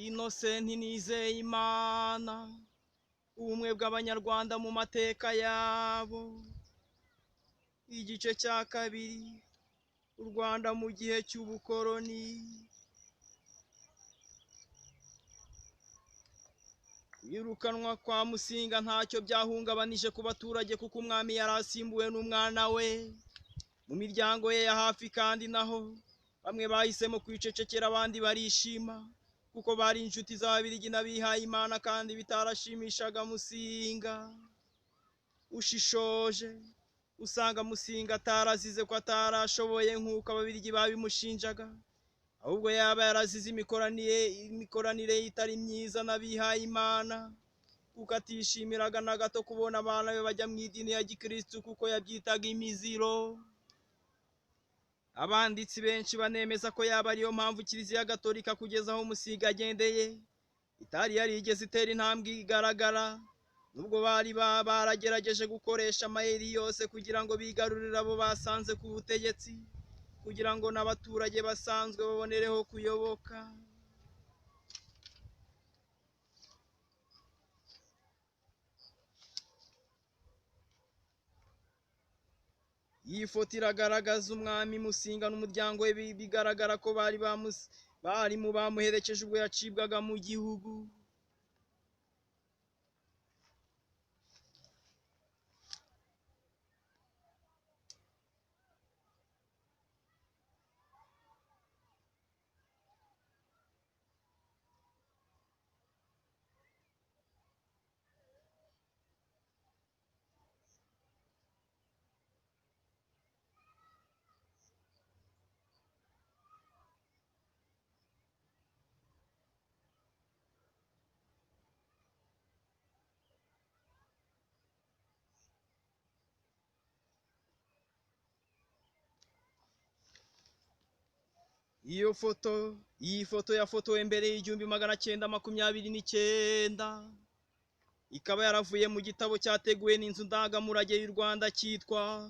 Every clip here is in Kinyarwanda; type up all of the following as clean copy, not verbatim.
Innocent Nizeyimana. Ubumwe bw'Abanyarwanda mu mateka yabo. Igice cya kabiri, u Rwanda mu gihe cy'ubukoroni. Kwirukanwa kwa Musinga ntacyo byahungabanije ku baturage, kuko umwami yari asimbuwe n'umwana we. Mu miryango ye ya hafi kandi naho bamwe bahisemo kwicecekera, abandi barishima kuko bari inshuti z'Ababiligi n'abihaye Imana, kandi bitarashimishaga Musinga. Ushishoje usanga Musinga atarazize ko atarashoboye nk'uko Ababiligi babimushinjaga, ahubwo yaba yarazize imikoranire itari myiza n'abihaye Imana, kuko atishimiraga na gato kubona abana be bajya mu idini ya gikristu, kuko yabyitaga imiziro. Abanditsi benshi banemeza ko yaba ariyo mpamvu Kiliziya Gatolika kugeza aho Musinga agendeye itari yarigeze itera intambwe igaragara, nubwo bari baragerageje gukoresha amayeri yose kugira ngo bigarurire abo basanze ku butegetsi, kugira ngo n'abaturage basanzwe babonereho kuyoboka. Iyi foto iragaragaza umwami Musinga n'umuryango we, bigaragara ko bari mu bamuherekeje ubwo yacibwaga mu gihugu. Iyo foto, iyi foto yafotowe mbere y'1929, ikaba yaravuye mu gitabo cyateguwe n'inzu ndangamurage y'u Rwanda cyitwa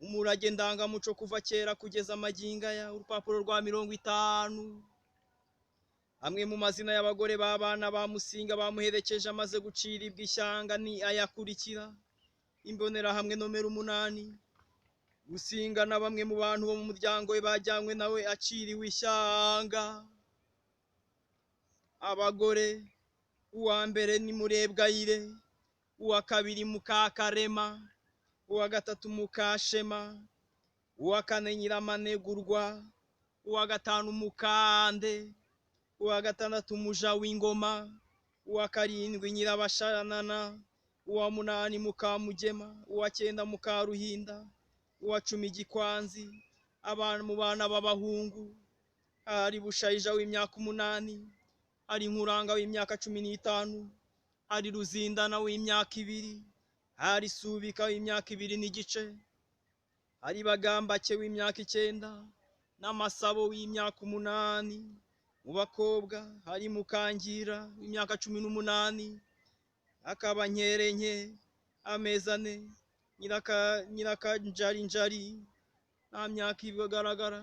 Umurage Ndangamuco kuva kera kugeza magingo aya, urupapuro rwa 50. Amwe mu mazina y'abagore b'abana ba Musinga bamuherekeje amaze guciribwa ishyanga ni ayakurikira: imbonerahamwe nomero 8. Musinga na bamwe mu bantu bo mu muryango we bajyanywe nawe aciriwe ishyanga. Abagore: uwa mbere ni Murebwayire, uwa kabiri Mukakarema, uwa gatatu Mukashema, uwa kane Nyiramanegurwa, uwa gatanu Mukande, uwa gatandatu Muja w'Ingoma, uwa karindwi Nyirabashanana, uwa munani Mukamugema, uwa cyenda Mukaruhinda, uwa 10 Gikwanzi. Abana mu bana b'abahungu hari Bushayija w'imyaka 8, hari Nkuranga w'imyaka 15, hari Ruzindana w'imyaka 2, hari Subika w'imyaka 2 n'igice, hari Bagambake w'imyaka 9 n'Amasabo w'imyaka 8. Mu bakobwa hari Mukangira w'imyaka 18, akaba Nkerenke amezi 4, Nyirakanjarinjari nta myaka igaragara.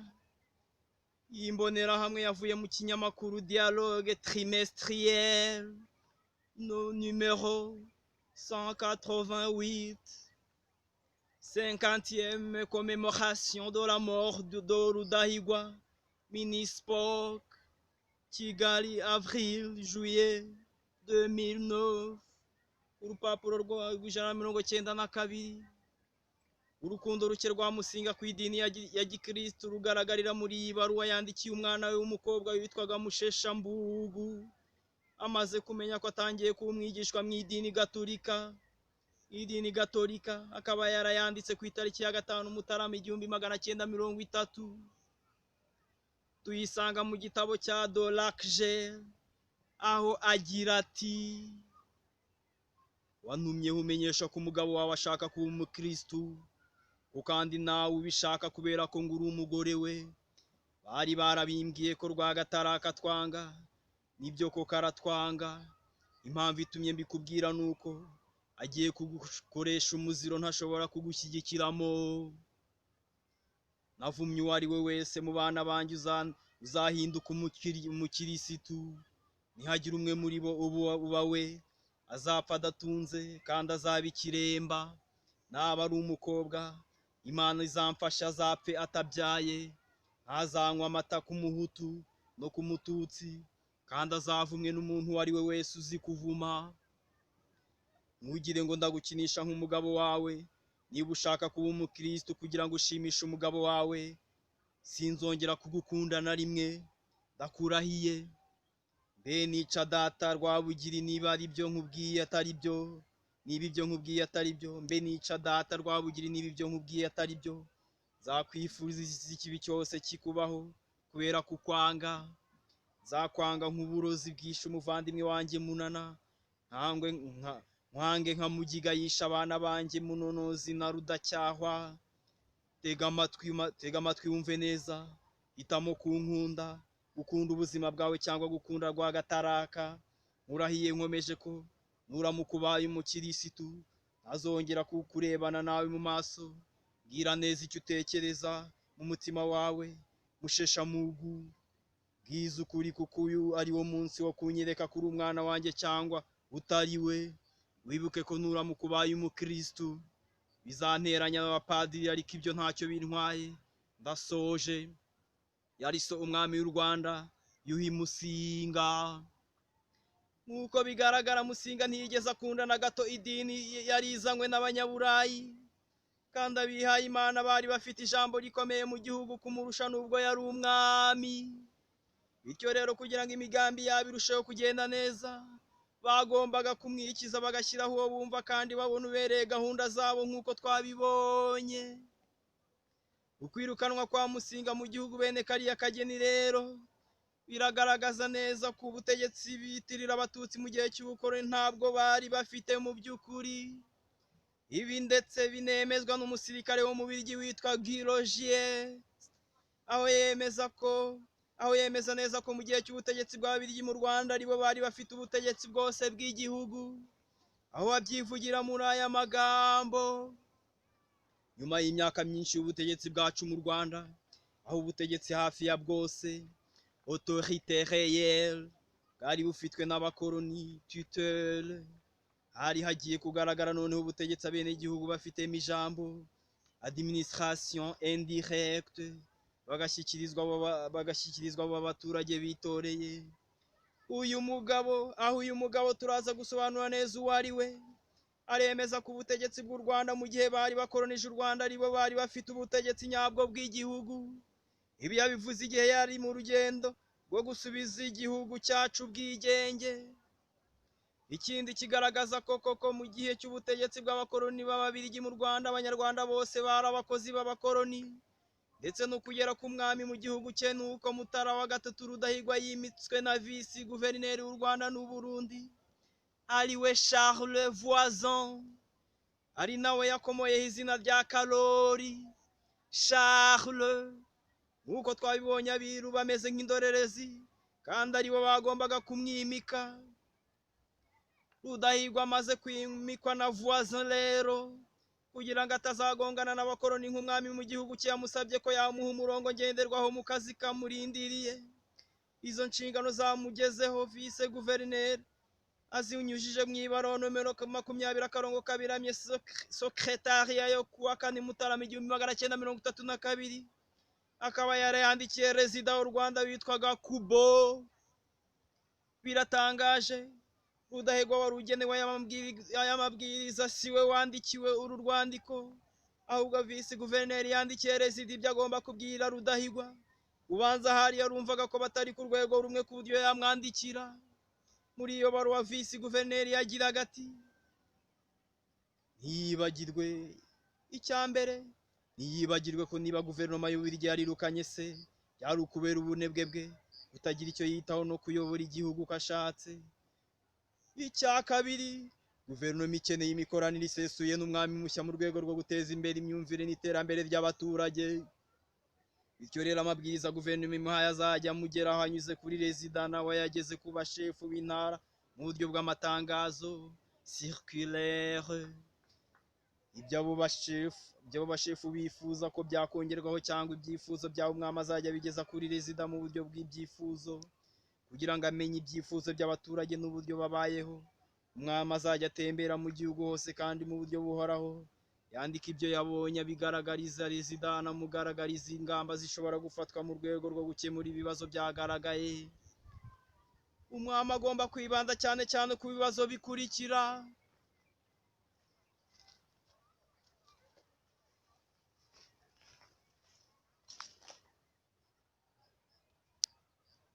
Iyi mbonerahamwe yavuye mu kinyamakuru Dialogue Trimestriel no numero 188, 50e commémoration de la mort de Rudahigwa, Minispoc, Kigali, avril juillet 2009, urupapuro rwa 192. Urukundo ruke rwa Musinga ku idini ya gikristu rugaragarira muri iyi baruwa yandikiye umwana we w'umukobwa witwaga Musheshambugu, amaze kumenya ko atangiye kuba umwigishwa mu idini gatolika. Idini gatolika akaba yarayanditse ku itariki ya 5 Mutarama 1930. Tuyisanga mu gitabo cya Dolakje, aho agira ati: wantumyeho umenyesha ko umugabo wawe ashaka kuba umukristu, ko kandi nawe ubishaka kubera ko ngo uri umugore we. Bari barabimbwiye ko Rwagatara twanga, nibyo koko aratwanga. Impamvu itumye mbikubwira nuko agiye kugukoresha umuziro ntashobora kugushyigikiramo. Navumye uwo ari we wese mu bana banjye uzahinduka umukirisitu. Nihagira umwe muri bo uba we, azapfa adatunze kandi azaba ikiremba. Naba ari umukobwa, Imana izamfasha azapfe atabyaye. Ntazanywa amata ku muhutu no ku mututsi, kandi azavumwe n'umuntu uwo ari we wese uzi kuvuma. Ntugire ngo ndagukinisha nk'umugabo wawe. Niba ushaka kuba umukristo kugira ngo ushimishe umugabo wawe, sinzongera kugukunda na rimwe, ndakurahiye. Mbe nica data Rwabugiri niba ari byo nkubwiye atari byo, niba ibyo nkubwiye atari byo, mbe nica data Rwabugiri niba ibyo nkubwiye atari byo, nzakwifuriza ikibi cyose kikubaho kubera kukwanga. Nzakwanga nk'uburozi bwishe umuvandimwe wanjye Munana, nkwange nka Mugiga yishe abana banjye Munonozi na Rudacyahwa. Tega amatwi wumve neza, hitamo kunkunda, gukunda ubuzima bwawe cyangwa gukunda Rwagataraka. Nkurahiye nkomeje ko nuramuka ubaye umukirisitu ntazongera kukurebana nawe mu maso. Bwira neza icyo utekereza mu mutima wawe, Musheshamugu. Bwiza ukuri kuko uyu ari wo munsi wo kunyereka kuri umwana wanjye cyangwa utari we. Wibuke ko nuramuka ubaye umukirisitu bizanteranya n'abapadiri, ariko ibyo ntacyo bintwaye. Ndasoje. Yari so umwami w'u Rwanda Yuhi Musinga. Nk'uko bigaragara, Musinga ntiyigeze akunda na gato idini yari izanywe n'abanyaburayi, kandi abihaye Imana bari bafite ijambo rikomeye mu gihugu kumurusha nubwo yari umwami. Bityo rero kugira ngo imigambi yabo irusheho kugenda neza, bagombaga kumwikiza bagashyiraho uwo bumva kandi babona ubereye gahunda zabo nk'uko twabibonye. Ukwirukanwa kwa Musinga mu gihugu bene kariya kageni rero biragaragaza neza ko ubutegetsi bitirira abatutsi mu gihe cy'ubukoloni ntabwo bari bafite mu by'ukuri. Ibi ndetse binemezwa n'umusirikare wo mu Bubiligi witwa Guy Rogier, aho yemeza neza ko mu gihe cy'ubutegetsi bw'Ababiligi mu Rwanda aribo bari bafite ubutegetsi bwose bw'igihugu, aho babyivugira muri aya magambo: nyuma y'imyaka myinshi y'ubutegetsi bwacu mu Rwanda, aho ubutegetsi hafi ya bwose autorité réelle bwari bufitwe n'abakoloni tutelle, hari hagiye kugaragara noneho ubutegetsi abenegihugu bafitemo ijambo, administration indirecte, bagashyikirizwa abo abaturage bitoreye. Uyu mugabo turaza gusobanura neza uwo ari we, aremeza ko ubutegetsi bw'u Rwanda mu gihe bari bakolonije u Rwanda aribo bari bafite ubutegetsi nyabwo bw'igihugu. Ibi yabivuze igihe yari mu rugendo rwo gusubiza igihugu cyacu ubwigenge. Ikindi kigaragaza ko koko mu gihe cy'ubutegetsi bw'abakoloni b'Ababiligi mu Rwanda, abanyarwanda bose bari abakozi b'abakoloni, ndetse no kugera ku mwami mu gihugu cye nuko Mutara wa gatatu Rudahigwa yimitswe na visi guverineri w'u Rwanda n'u Burundi, ariwe Charles Voisin, ari nawe yakomoyeho izina rya Karori Charles. Nk'uko twabibonye, abiru bameze nk'indorerezi kandi aribo bagombaga kumwimika. Rudahigwa amaze kwimikwa na Voisin rero, kugira ngo atazagongana n'abakoloni nk'umwami mu gihugu cye, yamusabye ko yamuha umurongo ngenderwaho mu kazi kamurindiriye. Izo nshingano zamugezeho vice guverineri azinyujije mu ibaruwa nomero 20-2 sekretariya yo kuwa 4 Mutarama 1932, akaba yarayandikiye rezida w'u Rwanda witwaga Kubo. Biratangaje, Rudahigwa wari ugenewe aya mabwiriza siwe wandikiwe uru rwandiko, ahubwo visi guverineri yandikiye rezida ibyo agomba kubwira Rudahigwa. Ubanza hari yarumvaga ko batari ku rwego rumwe ku buryo yamwandikira. Muri iyo baruwa visi guverineri yagiraga ati: ntiyibagirwe icya mbere, ntiyibagirwe ko niba guverinoma y'Ububiligi yarirukanye se, byari ukubera ubunebwe bwe, kutagira icyo yitaho no kuyobora igihugu uko ashatse. Icya kabiri, guverinoma ikeneye imikoranire isesuye n'umwami mushya mu rwego rwo guteza imbere imyumvire n'iterambere ry'abaturage. Bityo rero amabwiriza guverinoma imuhaye azajya amugeraho anyuze kuri rezida, nawe yageze ku bashefu b'intara mu buryo bw'amatangazo circulaire. Ibyo abo bashefu bifuza ko byakongerwaho cyangwa ibyifuzo byabo umwami azajya abigeza kuri rezida mu buryo bw'ibyifuzo. Kugira ngo amenye ibyifuzo by'abaturage n'uburyo babayeho. Umwami azajya atembera mu gihugu hose kandi mu buryo buhoraho, yandika ibyo yabonye abigaragariza Rezida, anamugaragariza ingamba zishobora gufatwa mu rwego rwo gukemura ibibazo byagaragaye. Umwami agomba kwibanda cyane cyane ku bibazo bikurikira.